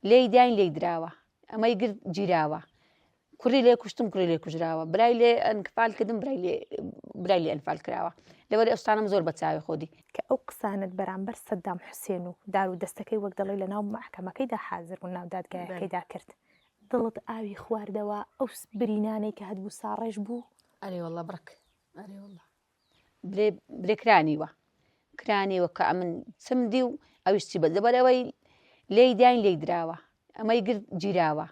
لێی داین لێی دراوە ئەمەی گرت گیراوە کوڕی لێ کوشتم کوڕی لێ کوژراوە برای لێ ئەنفال کردم برای لێ برای لێ ئەنفال کراوە لەوەری ئەوستانم زۆر بە چاوی خۆدی کە ئەو قسانەت بەرامبەر سەدام حوسێن و دار و دەستەکەی وەک دەڵێی لەناو مەحکەمەکەیدا حازر بوون ناو دادگایەکەیدا کرد دڵت ئاوی خواردەوە ئەو برینانەی کە هەتبوو ساڕێژ بوو؟ ئەرێ واللە بڕک ئەرێ واللە برێ برێ کرانیوە کرانیوە کە ئەمن چم دی و ئەویش چی بە لەبەرەوەی لێی داین لێی دراوە ئەمەی گرت گیراوە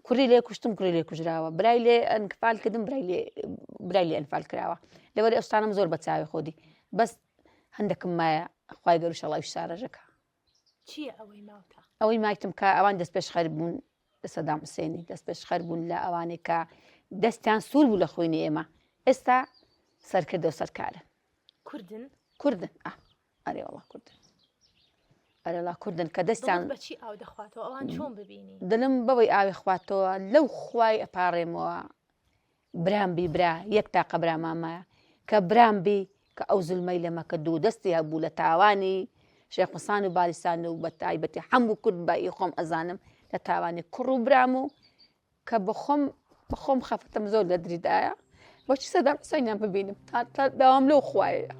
کوڕی لێ کوشتم کوڕی لێ کوژراوە برای لێ ئەنفال کردم برای لێ برای لێ ئەنفال کراوە لەوەری ئەوستانم زۆر بە چاوی خۆدی بەس هەندێکم مایە خوای گەورە شەڵای سارەژەکە چییە ئەوەی ماوتە؟ ئەوەی مایتم کە ئەوان دەست پێشخەر بوون لە سەدام حوسێنی دەست پێشخەر بوون لە ئەوانەی کە دەستیان سوور بوو لە خوێنی ئێمە ئێستا سەرکردە و سەرکارن کوردن کوردن ئا ئەرێ وەڵا کوردن ئەرێ کوردن کە دەستیان بەچی ئاو دەخواتەوە ئەوان چۆن ببینی دلم بەوەی ئاوی خواتەوە لەو خوای ئەپارێمەوە برام بی برا یەک تاقە برامان مایە کە برام بی کە ئەو زولمەی لەمە کرد و دەستی هەبوو لە تاوانی شێخ حوسان و بالیسان و بە تایبەتی هەموو کورد بە ئی خۆم ئەزانم لە تاوانی کوڕ و برام و کە بەخۆم بەخۆم خەفەتم زۆر لە دریدایە بۆچی سەدام حوسێنیان ببینم تا تا داوام لەو خوایەیە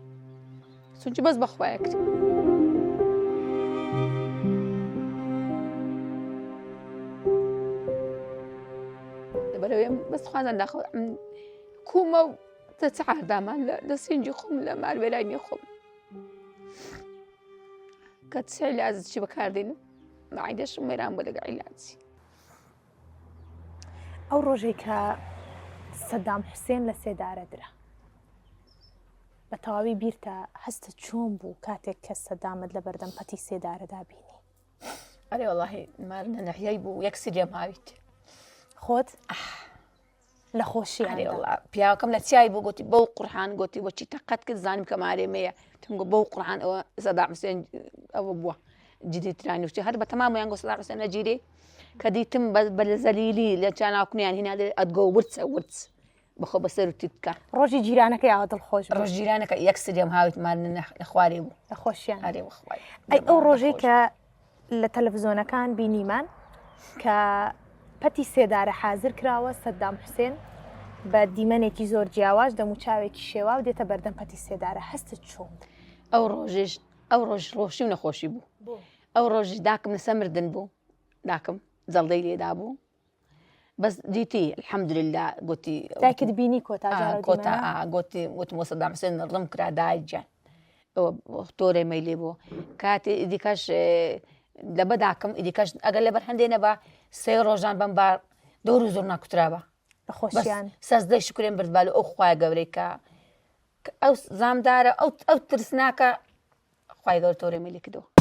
چونکی بەس بەخوایە کرد. لەبەرەوەی بەس خوازان داخۆ کومە و تە چ عاردامان لە سینجی خۆم لە ماروێرانی خۆم کە چ عیلاج چی بەکاردێنم مەعیدەشم وێران بۆ لەگە عیلاجی ئەو ڕۆژەی کە سەدام حوسێن لە سێدارە درا بە تەواوی بیرتە هەستت چۆن بوو کاتێک کە سەدامت لە بەردەم پەتی سێدارەدا بینی؟ ئەرێ وەڵاهی مارنە نەحیای بوو یەک سریەم هاویت خۆت لە خۆشی ئەرێ وەڵا پیاوەکەم لە چیای بوو گوتی بەو قورحان گوتی بۆچی تەقەت کرد زانیم کە مارێ مەیە تم گۆ بەو قورحان ئەوە سەدام حوسێن ئەوە بووە جدی ترانی وتی هەر بە تەمامیان گۆ سەدام حوسێن نەگیرێ کە دیتم بە لە زەلیلی لە چاناکنیان هینا ئەدگۆ ورچە ورچ بخۆ بەسەر و تیتکە ڕۆژی جیرانەکەی ئاوا دڵخۆش بوو ڕۆژ جیرانەکە یەک سریەم هاویت مان لە خوارێ بوو لە خۆشیان ئەرێ وەخوای ئەی ئەو ڕۆژەی کە لە تەلەڤزیۆنەکان بینیمان کە پەتی سێدارە حازر کراوە سەدام حوسێن بە دیمەنێکی زۆر جیاواز دەموچاوێکی شێواو دێتە بەردەم پەتی سێدارە هەستت چۆن بوو؟ ئەو ڕۆژێش ئەو ڕۆژ ڕۆشی و نەخۆشی بوو ئەو ڕۆژی داکم لەسەر مردن بوو داکم جەڵدەی لێدا بوو بەس دیتی الحمدلله گوتی دایکت بینی کۆتا جار کۆتا گوتی وتم وە سەدام حسێن ڕم کرا دایک گیان تۆرێ مەیلێ بوو کاتی ئیدیکەش لە بەداکم ئیدیکەش ئەگەر لەبەر هەندێ نەبا سێ ڕۆژان بەم بار دۆر و زۆر ناکوترابە خۆشیان سەزدەی شکرێن بردبال ئەو خوای گەورەی کە ئەو زامدارە ئەو ئەو ترسناکە خوای گەورە تۆرێ مەیلی کردەوە.